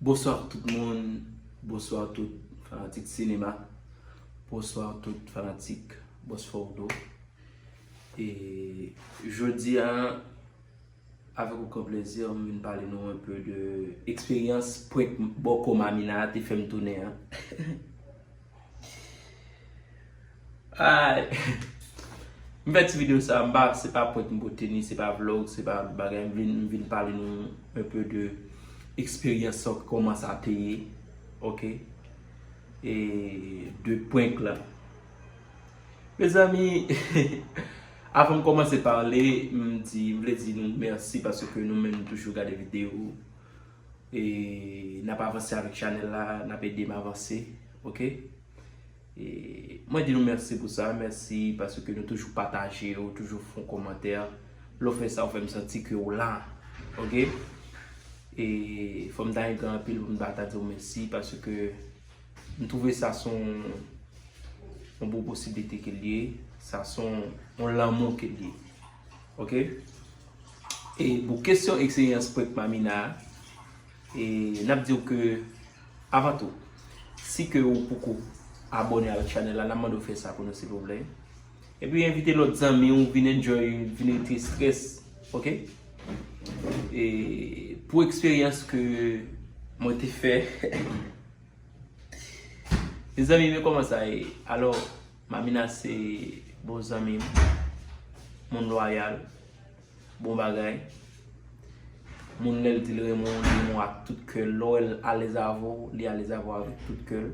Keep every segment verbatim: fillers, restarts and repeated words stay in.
Bonswa tout moun, bonswa tout fanatik sinema, bonswa tout fanatik Bòs Fòdo. E jodi a, avèk yon gran plezi, m vin pale nou un peu de eksperyans prank bòkò Mamina te fè m tounen an. Ay. M fè ti videyo sa, m pa, se pa prank m pote ni, se pa vlog, se pa bagay, m vin, m vin pale nou un peu de eksperyans sa, kòman sa te ye, ok? E de prank la. Mezanmi, avan m kòmanse pale, m di, m vle di nou mèsi paske nou menm nou toujou gade videyo. E n ap avanse avèk chanèl la, n ap ede m avanse, ok? E mwen di nou mèsi pou sa, mèsi paske nou toujou pataje, ou toujou fè yon kòmantè. Lè w fè sa, ou fè m santi ke w la, ok? E fò m ta renmen anpil pou m ta, ta di w mèsi paske m twouve sa se yon, yon bon posiblite ke l ye, sa se yon, yon lanmou ke l ye, ok? E pou kesyon eksperyans prank Mamina, e n ap di w ke, avan tou, si ke ou poko abòne avèk chanèl la, n ap mande w fè sa pou nou, silvouplè. Epi envite lòt zanmi w, vin enjoy, vin retire strès, ok? E pou eksperyans ke mwen te fè, mezanmi, men kòman sa ye. Alò, Mamina se bon zanmi m, moun lwayal, bon bagay. Moun lè l di l renmen w, li renmen w ak tout kè l. Lè w wè l alèz avè w, li alèz avè w avèk tout kè l.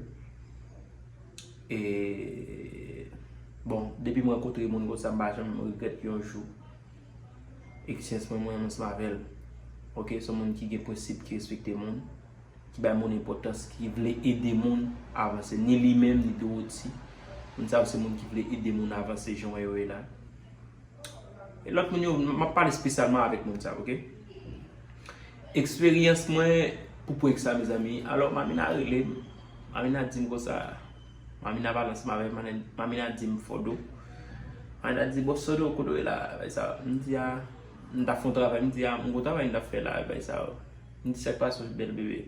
E, bon, depi m rankontre moun konsa, m pa janm regrèt yon jou eksperyans mwen, mwen ansanm avè l. Ok, se yon moun ki gen prensip, ki respekte moun, ki bay moun enpòtans, ki vle ede moun avanse, ni li menm, ni Dorothy. Moun sa yo se moun ki vle ede moun avanse jan w wè yo ye la. E lòt moun yo, m ap pale espesyalman avèk moun sa yo, ok? Eksperyans mwen pou prank sa, mezanmi. Alò, Mamina rele m. Mamina di m konsa, Mamina pale ansanm avè m, Mamina, Mamina di m, Fòdo. Mamina di, Bòs Fòdo, kote w ye la, bagay sa yo. M di, a, m t ap fè yon travay, m di, a, m gon travay m t ap fè la, bagay sa yo. M di, sa k pase, bèl bebe?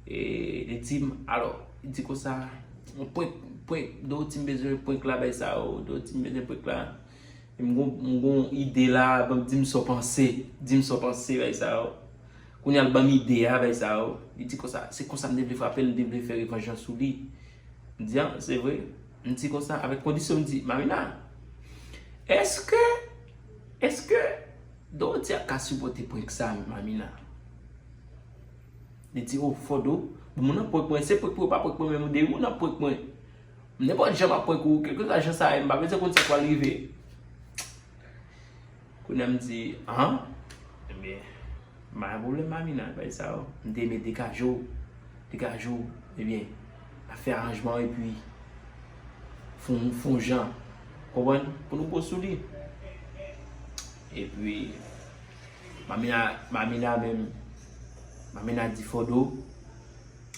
E li di m, alò, li di konsa, yon prank, prank, Dorothy m bezwen prank la, bagay sa yo, Dorothy m bezwen prank la. M gon, m gon ide la, ban m, di m sa w panse, di m sa w panse, bagay sa yo. Kounye a l ban m ide a, bagay sa yo. Li di konsa, se konsa m te vle frape l, m te vle fè revanj lan sou li. M di, a, se vre? M di konsa, avèk kondisyon, m di, Mamina, èske, èske Dorothy ap ka sipòte prank sa, Mamina? Li di, o, Fòdo, bon, moun nan prank mwen, se prank pou yo pa prank mwen, men depi moun nan prank mwen, nenpòt jan m ap prank ou, kèlkeswa jan sa ye, m pa bezwen konn sa k pral rive. Kounye a m di, an? Ebyen, m pa gen pwoblèm, Mamina, bagay sa yo. M te renmen degaje w, degaje w, ebyen, n a fè aranjman epi fè yon, fè yon jan, konprann, pou nou gwo sou li. Epi, Mamina, Mamina menm, Mamina di Fòdo,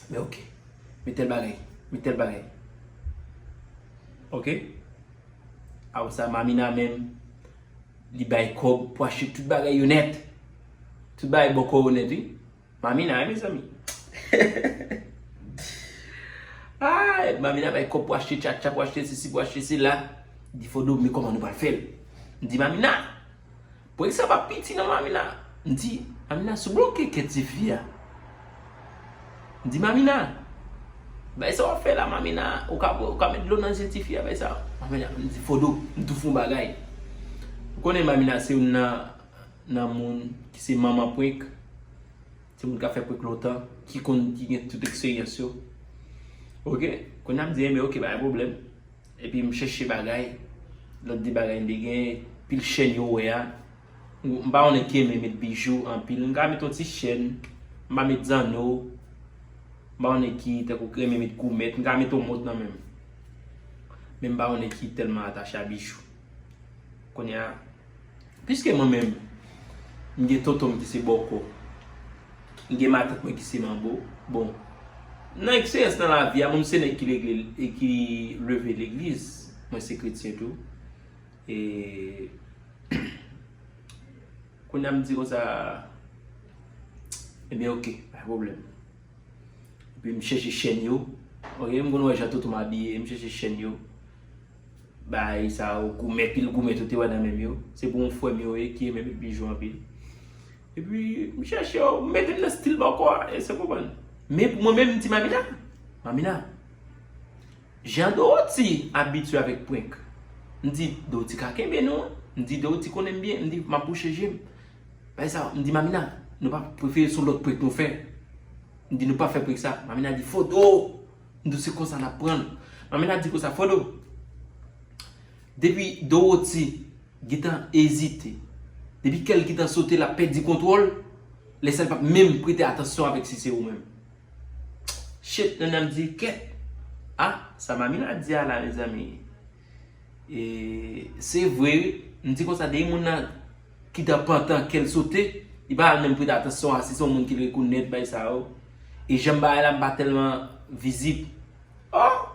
men ok, men tèl bagay, men tèl bagay. Ok? Apre sa, Mamina menm, li bay kòb pou achte tout bagay yo nèt. Tout bagay bòkò yo nèt, wi. Mamina, wi, mezanmi. Ay, Mamina bay kòb pou achte tchatcha, pou achte sesi, pou achte sela. Di Fòdo, men kòman nou pral fè l? M di, Mamina, prank sa p ap piti non, Mamina. M di, Mamina, sou bloke kèt tifi a. M di, Mamina, bay sa w ap fè la, Mamina, ou ka, ou ka met dlo nan zye tifi a, bay sa. Mamina, m di, Fòdo, m tou fè yon bagay. Ou konnen Mamina se youn nan, nan moun ki se manman prank. Se moun k ap fè prank lontan, ki konn, ki gen tout eksperyans yo. Ok? Kounye a m di, enben, ok, pa gen pwoblèm. Epi m chèche bagay, lòt de bagay m te gen, pil chèn yo wè a. M pa yon nèg ki renmen met bijou anpil. M ka met yon ti chèn, m pa met zanno. M pa yon nèg ki tankou ki renmen met goumèt. M ka met yon mont nan men m. Men m pa yon nèg ki tèlman atache a bijou. Kounye a, piske mwen menm, m gen tonton m ki se bòkò, m gen matant mwen ki se manbo. Bon, nan eksperyans nan lavi a, mwen m se nèg ki legle, e ki leve legliz, mwen se kretyen tou. E kounye a m di konsa, ebyen, ok, pa gen pwoblèm. Epi m chèche chèn yo. Ok, m konn wè jan tonton m abiye, m chèche chèn yo. Bagay sa yo, goumen, pil goumen tou te wè nan men m yo. Se pou yon frè m yo ye, ki renmen met bijou anpil. Epi, m chèche yo, m mete m nan stil bòkò a, èske w konprann? Men pou mwen menm, m di Mamina, Mamina, jan Dorothy abitye avèk prank, m di, Dorothy ka kenbe nou, m di, Dorothy konnen m byen, m di, m ap bouche je m. Bagay sa, m di, Mamina, nou pa prefere se yon lòt prank nou fè? M di, nou pa fè prank sa. Mamina di, Fodo! M di, se konsa n ap pran l. Mamina di konsa, Fodo, depi Dorothy gentan ezite, depi kè l gentan sote, l ap pèdi kontwòl, lè sa l p ap menm prete atansyon avèk si se ou menm. Shit, Nana m di, kèt! Ah, sa Mamina di a la, mezanmi. E, se vre, m di konsa, depi moun nan ki t ap pantan, kè l sote, li pa al menm prete atansyon a si se yon moun ki l rekonèt, bagay sa yo. E jan bagay la, m pa tèlman vizib. Oh!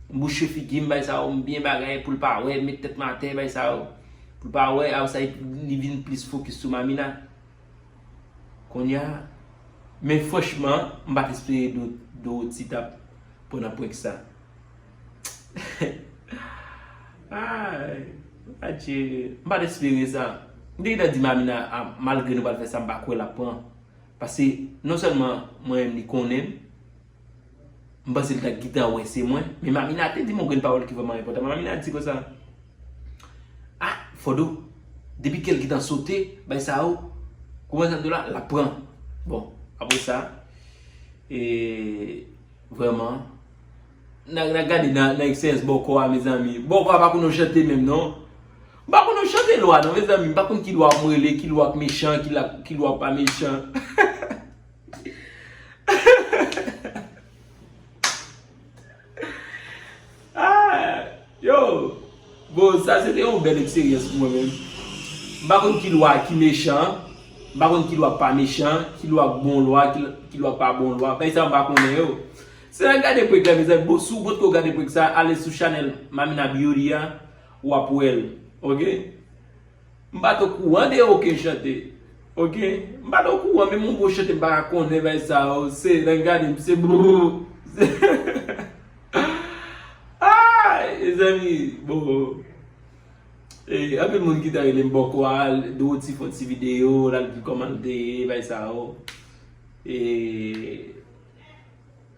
M bouche figi m, bagay sa yo, m byen bagay, pou l pa wè, met tèt mwen atè, bagay sa yo. Pou l pa wè, apre sa, li vin plis fokis sou Mamina. Kounye a, men franchman, m pa t espere Do-, Dorothy t ap pran nan prank sa. Ay, adje, m pa t espere sa. M te gentan di Mamina, a, malgre nou pral fè sa, m pa kwè l ap pran. Paske, non sèlman mwen menm li konnen m, m panse l ta gentan wè se mwen. Men Mamina te di m yon grenn pawòl ki vrèman enpòtan. Mamina di konsa, ah, Fodo, depi kè l gentan sote, bay sa yo, kouman sa m di w la, l ap pran. Bon, apre sa, e, vrèman, n a, n a gade nan, nan eksperyans bòkò a, mezanmi. Bòkò a pa konn yon chante menm, non. M pa konn yon chante lwa, non, mezanmi. M pa konn ki lwa pou m rele, ki lwa k mechan, ki la, ki lwa k pa mechan. Ah, yo, bon, sa se te yon bèl eksperyans pou mwen menm. M pa konn ki lwa ki mechan, m pa konn ki lwa pa mechan, ki lwa bon lwa, ki, ki lwa pa bon lwa. Bagay sa m pa konnen yo. Se nan gade prank la, mezanmi. Bon, si w potko gade prank sa, ale sou chanèl Mamina Beauty a, w ap wè l. Ok? M pa t okouran de okenn chante. Ok? M pa t okouran, menm yon bon chante m pa ka konnen bagay sa yo. Se, nan gade m, se brrr. Ay, mezanmi, bon. E, anpil moun ki ta rele m bòkò a, Dorothy fè yon ti videyo, l al di kòman l te ye, bagay sa yo. E,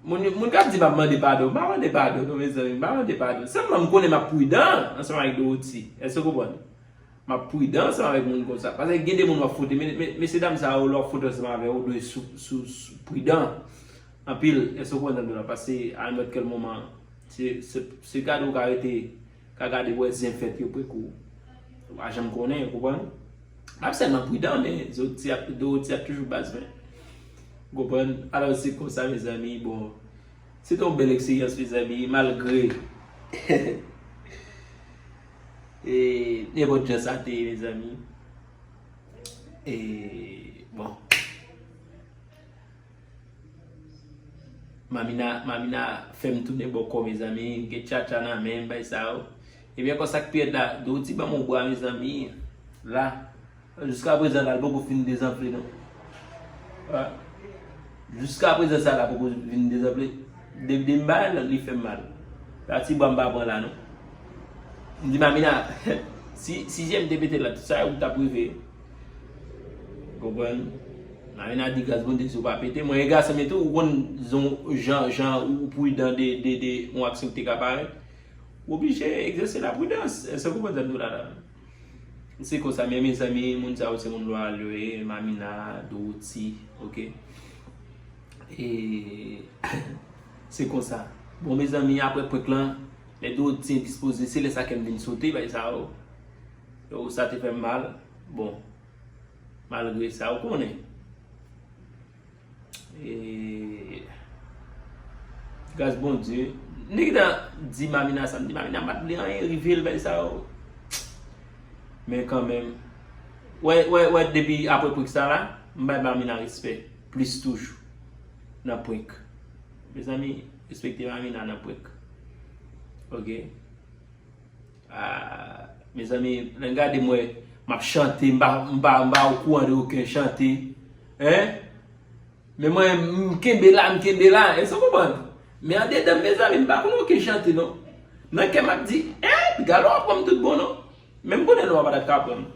moun, moun k ap di m ap mande padon, m pa mande padon, non, mezanmi, m pa mande padon. Sèlman m konnen m ap pridan ansanm avèk Dorothy. Èske w konprann? M ap pridan ansanm avèk moun konsa. Paske gen de moun w ap fwote, men, men, mesye dam sa yo, lè w ap fwote ansanm avè yo, w dwe sou, sou, sou, pridan anpil. Èske w konprann sa m di w la? Paske a nenpòt kèl moman, se, se, se gade w ka rete, ka gade wè zen fèt yo prekou. Ou pa janm konnen, w konprann? M ap sèlman pridan, men Dorothy ap, Dorothy ap toujou baz mwen. W konprann? Alò, se konsa, mezanmi, bon, se te yon bèl eksperyans, mezanmi, malgre e, nenpòt jan sa te ye, mezanmi. E, bon. Mamina, Mamina fè m tounen bòkò, mezanmi. Gen tchatcha nan men m, bay sa yo. Ebyen, kò sa k pi rèd la, Dorothy ban m yon bra, mezanmi. La. Jiska prezan la, li poko fin dezanfle, non. Jiska prezan sa la poko vin dezanfle. Depi m bay l, li fè m mal. Sa ti bwa m pa pran la, non. M di Mamina, si, si je m te pete la, tout sa ou t ap rive. Konprann? Mamina di gras Bondye si w pa pete. Mwen e gason men tou, ou konn jan, jan ou pridan de, de, de yon aksyon ki te ka parèt. Ou oblije egzèse lapridans. Èske w konprann sa m di w la la? Se konsa, men mezanmi, moun sa yo se moun lwayal yo ye, Mamina, Dorothy, ok? E, se konsa. Bon, mezanmi, apre prank lan, lè Dorothy endispoze, se lè sa kè m vin sote, bay sa yo. Yo, sa te fè m mal. Bon, malgre sa, ou konnen. E, gras Bondye. M te gentan di Mamina sa, m di Mamina m pa t vle anyen rive l, bagay sa yo. Men kanmenm, wè, wè, wè, depi apre prank sa la, m bay Mamina respè plis toujou nan prank. Mezanmi, respekte Mamina nan prank. Ok? Ah, mezanmi, lè n gade m wè m ap chante, m pa, m pa, m pa okouran de okenn chante. Hein? Men mwen, m kenbe la, m kenbe la. Èske w konprann? Men andedan, mezanmi, m pa konn okenn chante, non. Nan kè m ap di, eh, piga lwa pran m tout bon, non. Men m konnen lwa pa t ap ka pran m.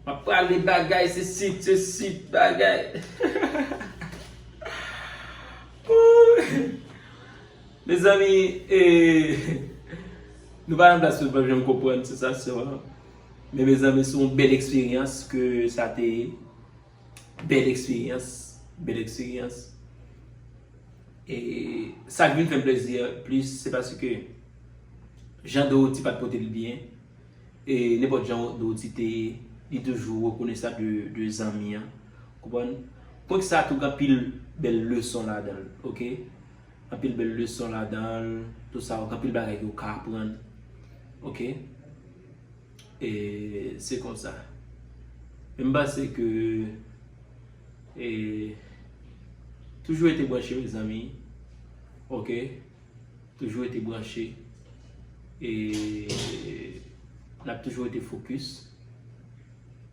M ap prale bagay, se sit, se sit, bagay. Mezanmi, eh, nou pa nan plas pou nou pa janm konprann sansasyon an. Men mezanmi, se yon bèl eksperyans ke sa te ye. Bèl eksperyans, bèl eksperyans. E sa k vin fè m plezi plis, se paske jan Dorothy pa t pote l byen, e nenpòt jan Dorothy te ye, li toujou rekonesan de, de zanmi an. Konprann? Pwen sa tou gen anpil bèl leson ladan l, oke? Anpil bèl leson ladan l, tout sa, gen anpil bagay ke w ka aprann, oke? E se konsa. Men m panse ke, e, toujou rete branche, mezanmi. Oke? Toujou rete branche. E n ap toujou rete fokis.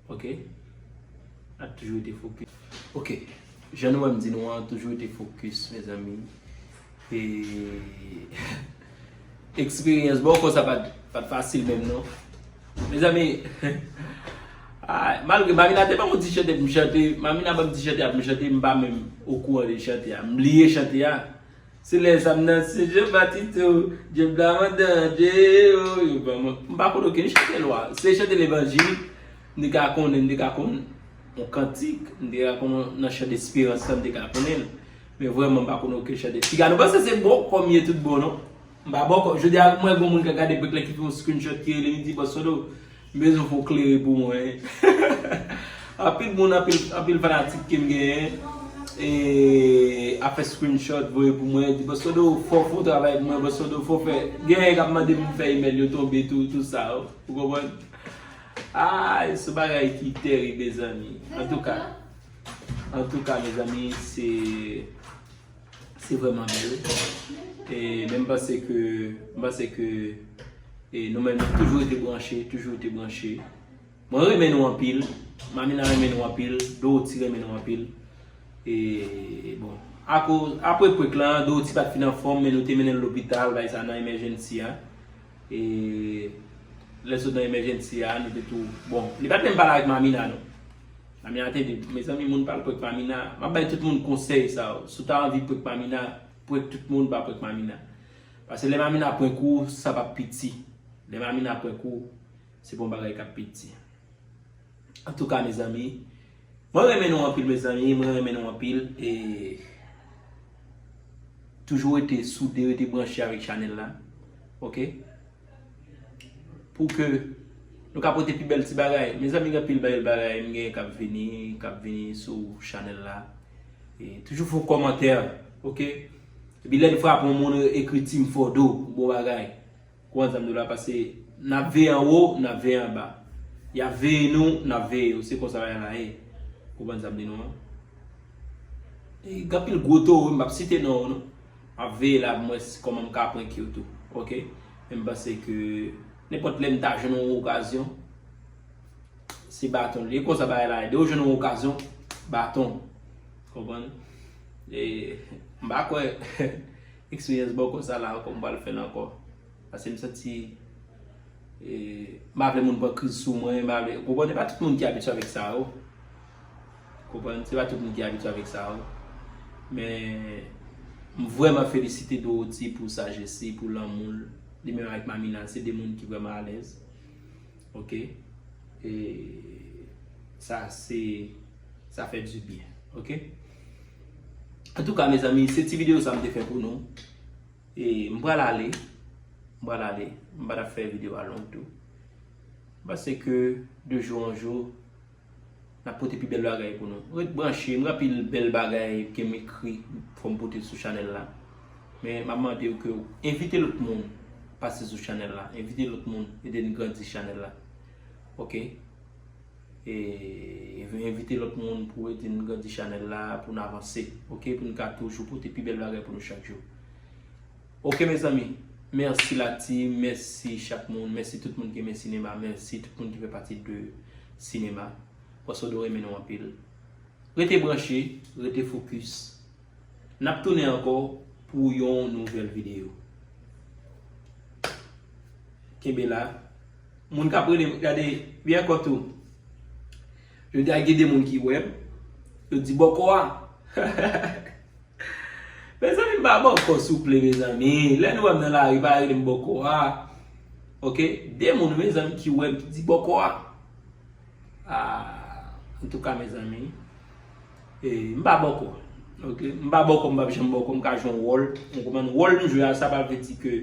Oke? N ap toujou rete fokis. Oke. Jan nou wè m di nou an, toujou rete fokis, mezanmi. E eksperyans bòkò sa pa t, pa t fasil menm non. Mezanmi, ah, malgre Mamina te ban m yon ti chante pou m chante, Mamina ban m ti chante ap m chante, m pa menm okouran de chante a. M bliye chante a. Se lè sa m nan se Jean Patito, Diab la mandan, Dieu, yo ban mwen. M pa konn okenn chante lwa. Se chante levanjil, m te ka konnen, m te ka konn yon kantik, m te ka konn nan chan desperans la, m te ka konnen l. Men vrèman, m pa konn okenn chante. Piga nou panse se bon kòm ye tout bon, non? M pa bòkò. Jodi a, mwen gon moun k ap gade prank lan ki fè yon screenshot ki rele m, li di, "Bòs Sodo, m bezwen fè w klere pou mwen." Anpil moun, anpil, anpil fanatik ke m genyen, e, ap fè screenshot, voye pou mwen, di, "Bòs Sodo, fò w fè yon travay pou mwen, Bòs Sodo, fò w fè." Genyen k ap mande m fè email yo tonbe tou, tout sa, ou konprann? Ay, se bagay ki terib, mezanmi. Antouka, antouka, mezanmi, se, se vrèman bèl. E, men m panse ke, m panse ke, e, nou menm, nou toujou rete branche, toujou rete branche. Mwen renmen nou anpil, Mamina renmen nou anpil, Dorothy renmen nou anpil. E, bon, akoz, apre prank lan, Dorothy pa t fin anfòm, men nou te mennen l lopital, bay sa nan emergency a. E lè sot nan emergency a, nou te tou, bon, li pa t menm pale avèk Mamina, non. Mamina te di, mezanmi, moun pa al prank Mamina. M ap bay tout moun konsèy sa yo. Si w ta anvi prank Mamina, prank tout moun, pa prank Mamina. Paske lè Mamina prank ou, sa p ap piti. Lè Mamina prank ou, se pa yon bagay k ap piti. Antouka, mezanmi, mwen renmen nou anpil, mezanmi, mwen renmen nou anpil, e toujou rete soude, rete branche avèk chanèl la, oke? Pou ke nou ka pote pi bèl ti bagay. Mezanmi, gen anpil bèl bagay m genyen k ap vini, k ap vini sou chanèl la. E toujou fè yon kòmantè, oke? Epi lè n frape yon moun, ekri Team Fordo, bon bagay. Konprann sa m di w la, paske n ap veye anwo, n ap veye anba. Y ap veye nou, n ap veye yo. Se konsa bagay la ye. Konprann sa m di nou an? E gen anpil gwo towo, m p ap site non yo, non. M ap veye la pou m wè si, kòman m ka prank yo tou. Oke? Men m panse ke nenpòt lè m ta jwenn yon okazyon, se baton li ye. Konsa bagay la ye. Depi w jwenn yon okazyon, baton. Konprann? E m pa kwè eksperyans bòkò sa la ankò, m pral fè l ankò. Paske m santi, e, m pa vle moun pran kriz sou mwen, m pa vle, konprann, se pa tout moun ki abitye avèk sa yo. Konprann, se pa tout moun ki abitye avèk sa yo. Men, m vrèman felisite Dorothy pou sajès li, pou lanmou l. Li menm avèk Mamina, se de moun ki vrèman alèz. Oke? E sa, se, sa fè di byen. Oke? Antouka, mezanmi, se ti videyo sa m te fè pou nou. E m pral ale. M pral ale. M pa t ap fè videyo a long tou. M panse ke de jou an jou, n ap pote pi bèl bagay pou nou. Ret branche, m gen anpil bèl bagay ke m ekri, fò m pote sou chanèl la. Men m ap mande w ke w envite lòt moun pase sou chanèl la. Envite lòt moun, ede n grandi chanèl la. Oke? E envite lòt moun pou ede n grandi chanèl la, pou n avanse, oke? Pou n ka toujou pote pi bèl bagay pou nou chak jou. Oke, mezanmi, mèsi la team, mèsi chak moun, mèsi tout moun ki renmen sinema, mèsi tout moun ki fè pati de sinema. Bòs Sodo renmen nou anpil. Rete branche, Rete fokis. N ap tounen ankò pou yon nouvèl videyo. Kenbe la. Moun k ap rele m, gade, vin ankò tou. Jodi a gen de moun ki wè m, yo di bòkò a. Mezanmi, m pa bòkò, souple, mezanmi. Lè nou wè m nan lari, pa rele m bòkò a. Oke? De moun, mezanmi, ki wè m, ki di bòkò a. Ah, antouka, mezanmi, e, m pa bòkò. Oke? M pa bòkò, m p ap janm bòkò, m ka jwe yon wòl. Ou konprann? Wòl m jwe a, sa pa vle di ke,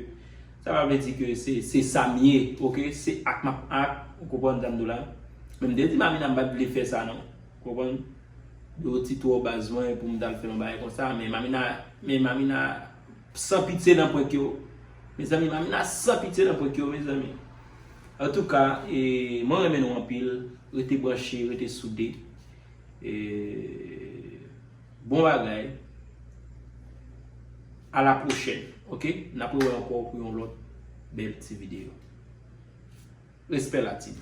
sa pa vle di ke se, se sa m ye, oke? Se ak m ap ak, ou konprann sa m di w la? Men m te di Mamina m pa t vle fè sa non. Ou konprann? Yo ti twò baz mwen pou m t al fè yon bagay konsa, men Mamina, men Mamina san pitye nan prank yo. Mezanmi, Mamina san pitye nan prank yo, mezanmi. Antouka, e, mwen renmen nou anpil. Rete branche, rete soude. E, bon bagay. A la pwochèn, oke? N ap rewè ankò pou yon lòt bèl ti videyo. Respè la team.